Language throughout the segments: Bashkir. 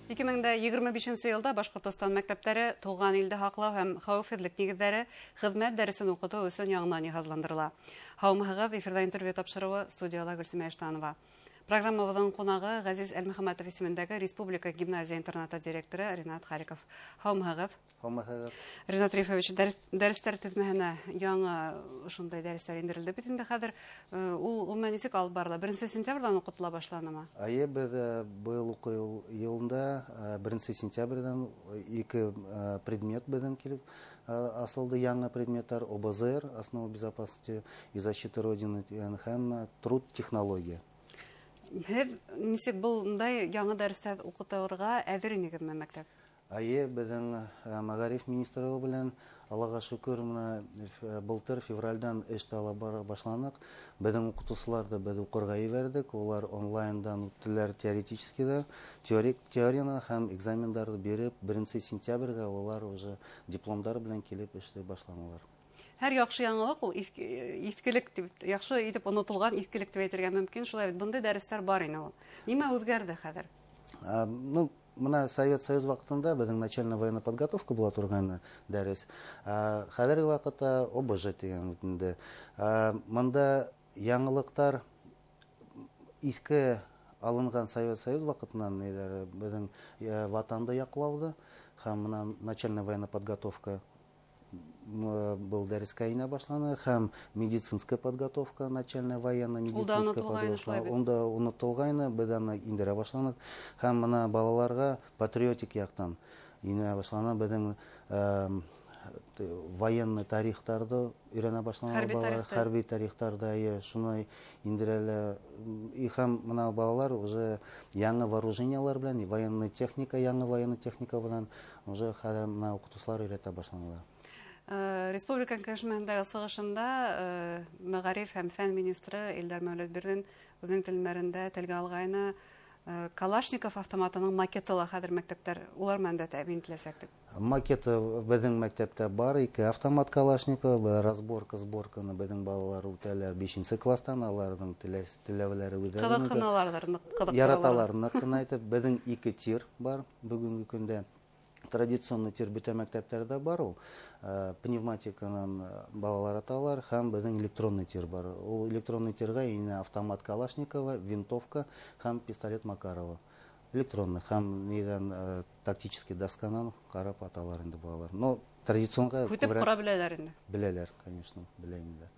2025 йылда Башҡортостан мәктәптәре туған илде һаҡлау һәм хәүефһеҙлек нигеҙҙәре хеҙмәт дәресен уҡытыу өсөн яңынан йыһазландырыла. Һаумыһығыҙ, эфирҙа интервью тапшырыуы, студияла Гөлсимә Иштанова. Программабыҙҙың ҡунағы Ғәзиз Әлмөхәмәтов исемендәге республика гимназия-интернаты директоры Ринат Халиков. Һаумыһығыҙ. Һаумыһығыҙ. Ринат Рифович, дәрестәр теҙмәһенә яңы ошондай дәрестәр индерелде бит инде хәҙер. Ул ғөмүмән нисек алып барыла? 1 сентябрҙән уҡытыла башланымы? Эйе, беҙ быйыл уҡыу йылында 1 сентябрҙән ике предмет беҙҙең килеп асылды, яңы предметтар: ОБЗР, основа безопасности и защиты Родины, һәм труд, технология. Һеҙ нисек бындай яңы дәрестәр уҡытырға әҙер инегеҙме мәктәп? Эйе, беҙҙең мәғариф министрлығы белән, Аллаға шөкөр, мына былтыр февралдән эште алып бара башланыҡ. Беҙҙең уҡытыусыларҙы беҙ уҡырға ебәрҙек. Улар онлайндан үттеләр теоретический ҙа, теорияны һәм экзамендарҙы биреп, 1 сентябргә улар уже дипломдар белән килеп эшләй башланылар. Һәр яҡшы яңылыҡ ул иҫкелек тип, яҡшы итеп онотолған иҫкелек тип әйтергә мөмкин. Шулай бит, бындай дәрестәр бар ине ул. Нимә үҙгәрҙе хәҙер? Мына Совет Союз ваҡытында беҙҙең начальная военная подготовка була торған дәрес. Хәҙерге ваҡытта ОБЖ тигән бит инде. Мында яңылыҡтар иҫке алынған Совет Союз ваҡытынан ниләре, беҙҙең ватанды яҡлауҙы һәм мына начальная военная подготовка был дәрескә инә башланы, һәм медицинская подготовка, начальная военная Ул да медицинская онотолғайны подготовка. шулай бит. Ул да онотолғайны, беҙ аны индерә башланыҡ. Һәм мына балаларға патриотик яҡтан инә башланы, беҙҙең военный тарихтарҙы өйрәнә башланы Хәрби балалар, тарихты. Хәрби тарихтарҙы, эйе, шуны индерәләр. И һәм мына балалар уже яңы вооружениелар белән, военная техника, яңы военная техника белән уже хәҙер мына уҡытыусылар өйрәтә башланылар. Республика кәңәшмәһендәге сығышында мәғариф һәм фән министры Илдар Мәүләтбирҙин үҙенең телмәрендә телгә алғайны, Калашников автоматының макеты ла хәҙер мәктәптәр улар менән дә тәьмин ителәсәк тип. Макеты беҙҙең мәктәптә бар, ике автомат Калашникова, бер разборка, сборканы беҙҙең балалар үтәләр 5 класстан, аларҙың теләүләре үҙҙәренең. Ҡыҙыҡһыналарҙыр, ныҡ ҡыҙыҡтыралар. Яраталар, ныҡ ҡына әйтеп, беҙҙең ике тир бар бөгөнгө көндә. Традиционный тир бөтә мәктәптәрҙә бар ул. Пневматиканан балалар аталар, һәм беҙҙең электронный тир бар. Ул электронный тирға инә автомат Калашникова, винтовка һәм пистолет Макарова. Электронный һәм нидән, тактический досканан ҡарап аталар инде балалар. Но традиционға Һүтеп күберәк ҡора беләләр инде. Беләләр, конечно, белә инде.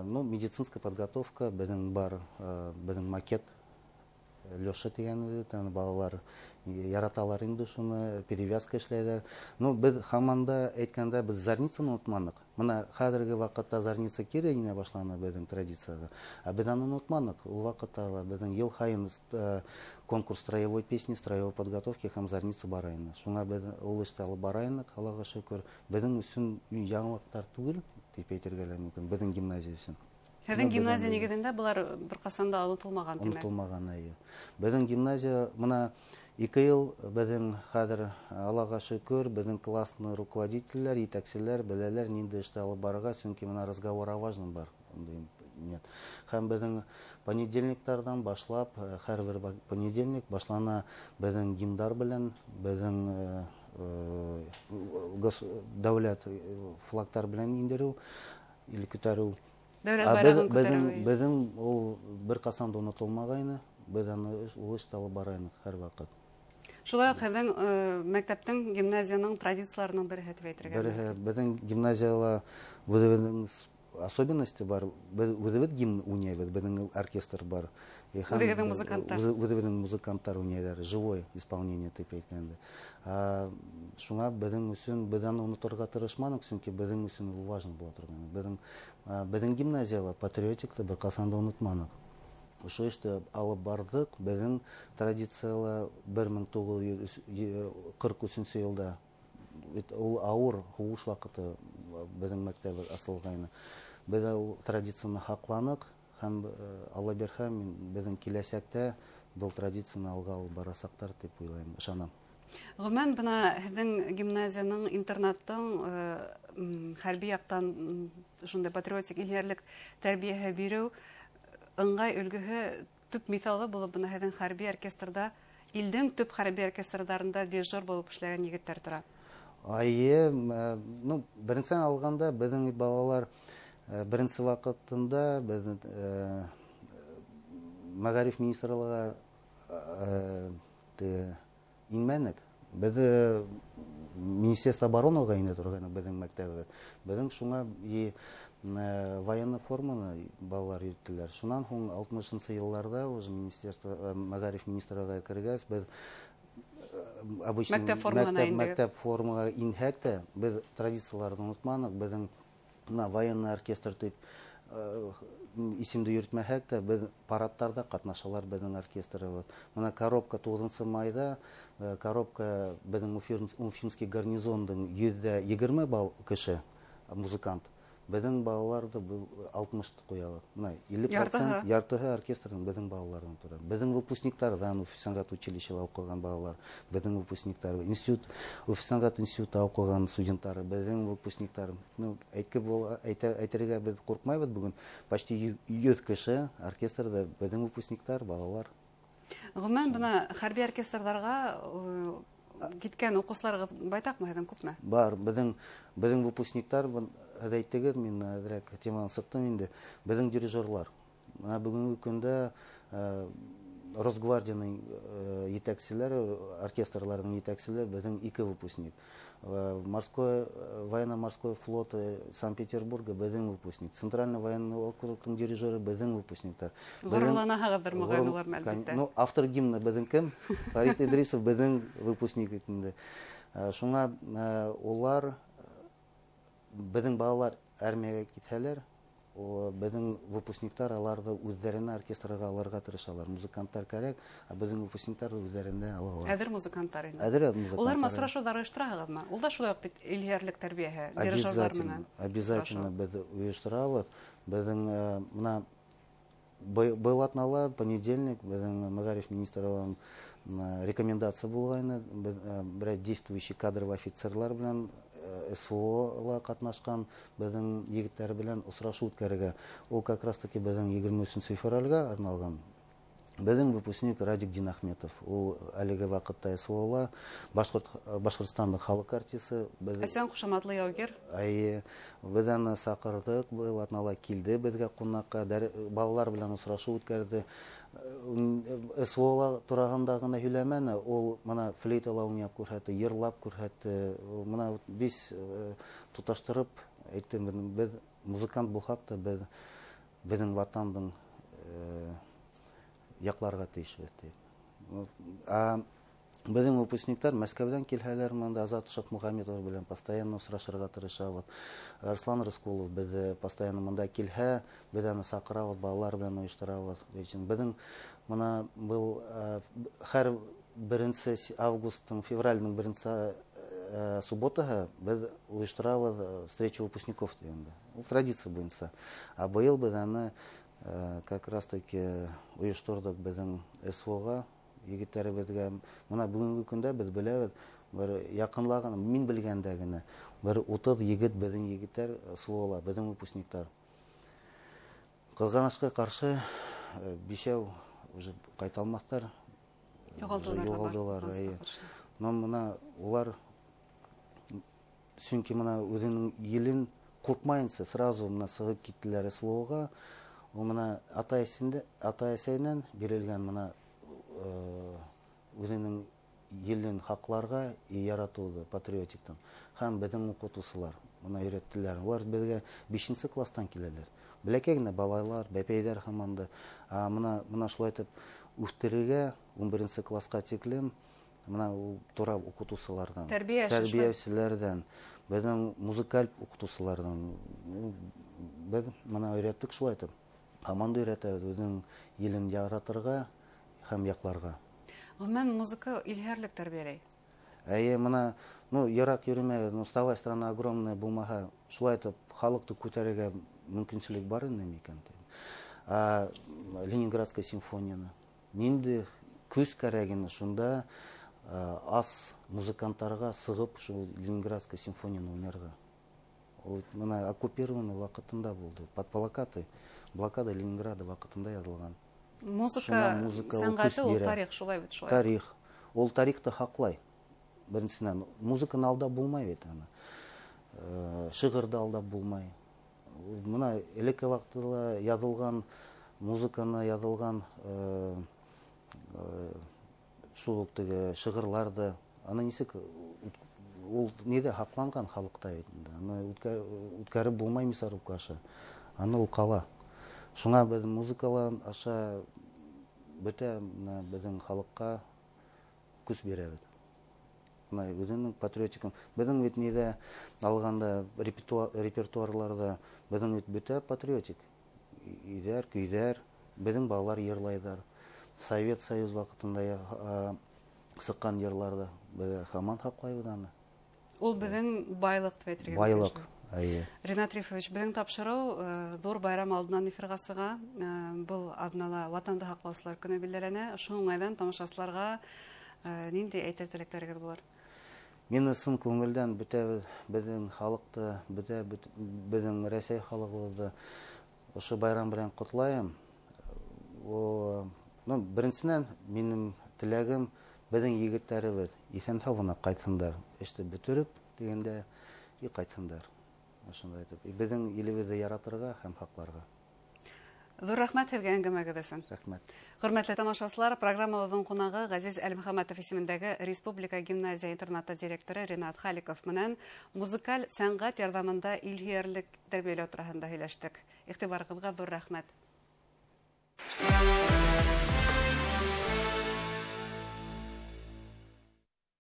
Медицинская подготовка беҙҙең бар, беҙҙең макет Леша тигән иде, балалар яраталар инде шуны, перевязка эшләйҙәр. Беҙ һаман да әйткәндә, беҙ зарницаны онотманыҡ. Мына хәҙерге ваҡытта зарница кире инә башланы беҙҙең традицияға. Ә беҙ аны онотманыҡ. Ул ваҡытта ла беҙҙең йыл һайын конкурс строевой песни, строевой подготовки һәм зарница бара ине. Шуңа беҙ ул эште алып бара инек, Аллаға шөкөр. Беҙҙең өсөн яңылыҡтар түгел, тип әйтергә лә мөмкин, беҙҙең гимназия өсөн. Һеҙҙең Бына гимназия беҙҙең нигеҙендә былар бер ҡасан да онотолмаған, тимәк. Онотолмаған, эйе. Беҙҙең гимназия, мына ике йыл беҙҙең хәҙер, Аллаға шөкөр, беҙҙең классный руководителдәр, етәкселәр беләләр ниндәй эште алып барырға, сөнки мына разговор о важном бар. Нет. Һәм беҙҙең понедельниктарҙан башлап, һәр бер понедельник башлана беҙҙең гимндар белән, беҙҙең дәүләт флагтар белән индереү или күтәреү. Дәүләт Ә байрағын күтәреү, эйе. беҙҙең ул бер ҡасан да онотолмағайны, беҙ аны ул эште алып бара инек һәр ваҡыт. Шулай уҡ һеҙҙең мәктәптең, гимназияның традицияларының береһе тип әйтергә Береһе, мөмкин. беҙҙең гимназияла үҙебеҙҙең особенности бар. Беҙ үҙебеҙ гимн уйнайбыҙ, беҙҙең оркестр бар. И һәм Үҙегеҙҙең музыканттар. Үҙебеҙҙең музыканттар уйнайҙар, живое исполнение тип әйткәндә. Шуңа беҙҙең өсөн, беҙ аны оноторға тырышманыҡ, сөнки беҙҙең өсөн ул важно була торған. Беҙҙең гимназияла патриотикты бер ҡасан да онотманыҡ. Ошо эште алып барҙыҡ. Беҙҙең традицияла бер мең туғыҙ йөҙ ҡырҡ өсөнсө йылда бит ул ауыр һуғыш ваҡыты беҙҙең мәктәп асылғайны. Беҙ ул традицияны һаҡланыҡ һәм, Алла бирһә, мин беҙҙең киләсәктә был традицияны алға алып барасаҡтар тип уйлайым, ышанам. Ғөмүмән, бына һеҙҙең гимназияның, интернаттың хәрби яҡтан шундай патриотик илһөйәрлек тәрбиәһе биреү ыңғай өлгөһө, төп миҫалы булып бына һеҙҙең хәрби оркестрҙа Илдең төп хәрби оркестрҙарында дирижер булып эшләгән егеттәр тора. Эйе, ну, беренсенән алғанда, беҙҙең балалар беренсе ваҡытында беҙ мәғариф министрлығы инмәнек. Беҙ Министерство обороныға инә торғайныҡ беҙҙең мәктәбебеҙ. Беҙҙең шуңа и военный форманы балалар йөрөттөләр. Шунан һуң алтмышынсы йылларҙа уже министерство, мәғариф министрлығы кергәс, беҙ обычный мәктәп формаһына индек. Мәктәп формаға инһәк тә, беҙ традицияларҙы онотманыҡ. Беҙҙең бына военный оркестр тип исемде йөрөтмәһәк тә, беҙ парадтарҙа ҡатнашалар беҙҙең оркестрыбыҙ. Бына коробка туғыҙынсы майҙа, коробка беҙҙең Уфимский гарнизондың 120 бал кеше музыкант. Беҙҙең балаларҙы алтмышты ҡуябыҙ. Бына илле Яртыһы. процент, яртыһы оркестрҙың беҙҙең балаларҙан тора. Беҙҙең выпускниктарҙан Өфө сәнғәт училищеһында уҡыған балалар, беҙҙең выпускниктар, институт, Өфө сәнғәт институтында уҡыған студенттары, беҙҙең выпускниктар. Ну, әйтке була, әйтә, әйтергә беҙ ҡурҡмайбыҙ бөгөн. Почти 100 кеше оркестрҙа беҙҙең выпускниктар, балалар. Ғөмүмән, бына хәрби оркестрҙарға киткән уҡыусыларығыҙ байтаҡмы һеҙҙең, күпме? Бар, беҙҙең выпускниктар, һеҙ әйттегеҙ, мин әҙерәк теманан сыҡтым инде. Беҙҙең дирижерлар. Бына бөгөнгө көндә Росгвардияның етәкселәре, оркестрларының етәкселәре беҙҙең ике выпускник. Военно-морской флот Санкт-Петербурга беҙҙең выпускник. Центральный военный округтың дирижеры беҙҙең выпускниктар. Ғорурланаһығыҙҙыр, моғайын, улар әлбиттә. Автор гимна беҙҙең кем? Фарид Идрисов беҙҙең выпускник бит инде. Шуңа улар, беҙҙең балалар армияға китһәләр, беҙҙең выпускниктар аларҙы үҙҙәренә оркестрға алырға тырышалар. Музыканттар кәрәк, ә беҙҙең выпускниктар үҙҙәрендә алалар. Әҙер музыканттар инде. Әҙер музыканттар. Улар менән осрашыуҙар ойоштораһығыҙмы? Ул да шулай уҡ бит илһөйәрлек тәрбиәһе, дирижерҙар менән. Обязательно Осрашыу. беҙ ойошторабыҙ. Беҙҙең бына был атнала понедельник беҙҙең мәғариф министрлығының рекомендация булғайны. Беҙ берәй действующий кадровый офицерлар белән СВО-ла ҡатнашҡан беҙҙең егеттәр белән осрашыу үткәрергә. Ул как раз таки беҙҙең егерме өсөнсө февралгә арналған. Беҙҙең выпускник Радик Динахметов. Ул әлеге ваҡытта СВО-ла, Башҡортостандың халыҡ артисы. Әсән ҡушаматлы яугир. Әйе, беҙ аны саҡырҙыҡ, был атнала килде беҙгә ҡунаҡҡа, балалар белән осрашыу үткәрҙе. СВО-ла тураһында ғына һөйләмәне, ул бына флейтала уйнап күрһәтте, йырлап күрһәтте. Ул бына весь тоташтырып әйтте, беҙ музыкант булһаҡ та, беҙҙең ватандың яҡларға тейешбеҙ тип. А беҙҙең выпускниктар Мәскәүҙән килһәләр, мында Азат Шахмухаметов белән постоянно осрашырға тырышабыҙ. Арслан Рыскулов беҙҙе постоянно мында килһә, беҙ аны саҡырабыҙ, балалар белән ойошторабыҙ. Ләкин беҙҙең бына был һәр беренсе августтың, февралдең беренсе субботаһы беҙ ойошторабыҙ встречу выпускников тигәндә. Ул традиция буйынса. А быйыл беҙ аны как раз таки ойошторҙоҡ беҙҙең СВО-ға егеттәребеҙгә. Бына бөгөнгө көндә беҙ беләбеҙ, бер яҡынлаған, мин белгәндә генә, бер утыҙ егет беҙҙең егеттәр СВО-ла, беҙҙең выпускниктар. Ҡыҙғанысҡа ҡаршы бишәү уже ҡайта алмаҫтар. Юғалдылар ҙа бар, Юғалдылар, ҡыҙғанысҡа эйе. ҡаршы. Но бына улар, сөнки бына үҙенең елен ҡурҡмайынса сразу бына сығып киттеләр СВО-ға. Ул бына ата-әсәйенән бирелгән бына үҙенең елен һаҡларға и яратыуҙы патриотиктан. Һәм беҙҙең уҡытыусылар бына өйрәттеләр. Улар беҙгә бишенсе класстан киләләр. Бәләкәй генә балалар, бәпәйҙәр һаман да. А мына шулай итеп үҫтерергә ун беренсе классҡа тиклем бына ул тора уҡытыусыларҙан, Тәрбиә эше шулай. тәрбиәселәрҙән, беҙҙең музыкаль уҡытыусыларҙан. Беҙ бына өйрәттек шулай итеп. Һаман да өйрәтәбеҙ үҙенең елен яратырға һәм яҡларға. Ғөмүмән, музыка илһөйәрлек тәрбиәләй. Әйе, мына, йыраҡ йөрөмәгеҙ, вставай, страна огромная булмаһа, шулай итеп халыҡты күтәрергә мөмкинселек бар ине микән тип. А Ленинградская симфонияны ниндәй көс кәрәк ине шунда, ас музыканттарға сығып шул Ленинградская симфонияны уйнарға. Ул мына оккупированный ваҡытында булды. Под блокадой, блокада Ленинграда ваҡытында яҙылған. Музыка Шуңа музыка ул сәнғәте көс ул бирә. тарих, шулай бит, шулай. Тарих. Ул тарихты һаҡлай. Беренсенән, музыканы алдап булмай бит аны. Шиғырҙы алдап булмай. Мына элекке ваҡытта яҙылған музыканы, яҙылған шул уҡ теге шиғырларҙы, аны нисек ул ниҙә һаҡланған халыҡта бит инде. Аны үткәреп булмай мясорубка аша. Аны ул ҡала. Шуңа беҙ музыкалар аша бөтә мына беҙҙең халыҡҡа көс бирәбеҙ. Мына үҙенең патриотикын. Беҙҙең бит ниҙә алғанда репертуарларҙа беҙҙең бит бөтә патриотик өйҙәр, көйҙәр, беҙҙең балалар йырлайҙар. Совет Союз ваҡытында сыҡҡан йырларҙы беҙ һаман һаҡлайбыҙ аны. Ул беҙҙең байлыҡ тип әйтергә мөмкин. Байлыҡ, әйе. Ринат Рифович, беҙҙең тапшырыу ҙур байрам алдынан эфирға сыға. Был аҙнала Ватанды һаҡлаусылар көнө билдәләнә. Ошо уңайҙан тамашасыларға ниндәй әйтер теләктәрегеҙ булыр? Мин ысын күңелдән бөтә беҙҙең халыҡты, бөтә беҙҙең Рәсәй халыҡыбыҙҙы ошо байрам менән ҡотлайым. Беренсенән, минең теләгем беҙҙең егеттәребеҙ иҫән-һау ғына ҡайтһындар, эште бөтөрөп тигәндә и ҡайтһындар. Ошондай итеп, беҙҙең илебеҙҙе яратырға һәм һаҡларға. Ҙур рәхмәт һеҙгә әңгәмәгеҙ өсөн. Рәхмәт. Хөрмәтле тамашасылар, программабыҙҙың ҡунағы Ғәзиз Әлмөхәмәтов исемендәге Республика гимназия интернаты директоры Ринат Халиков менән музыкаль сәнғәт ярҙамында илһөйәрлек тәрбиәләү тураһында һөйләштек. Иғтибарығыҙға ҙур рәхмәт.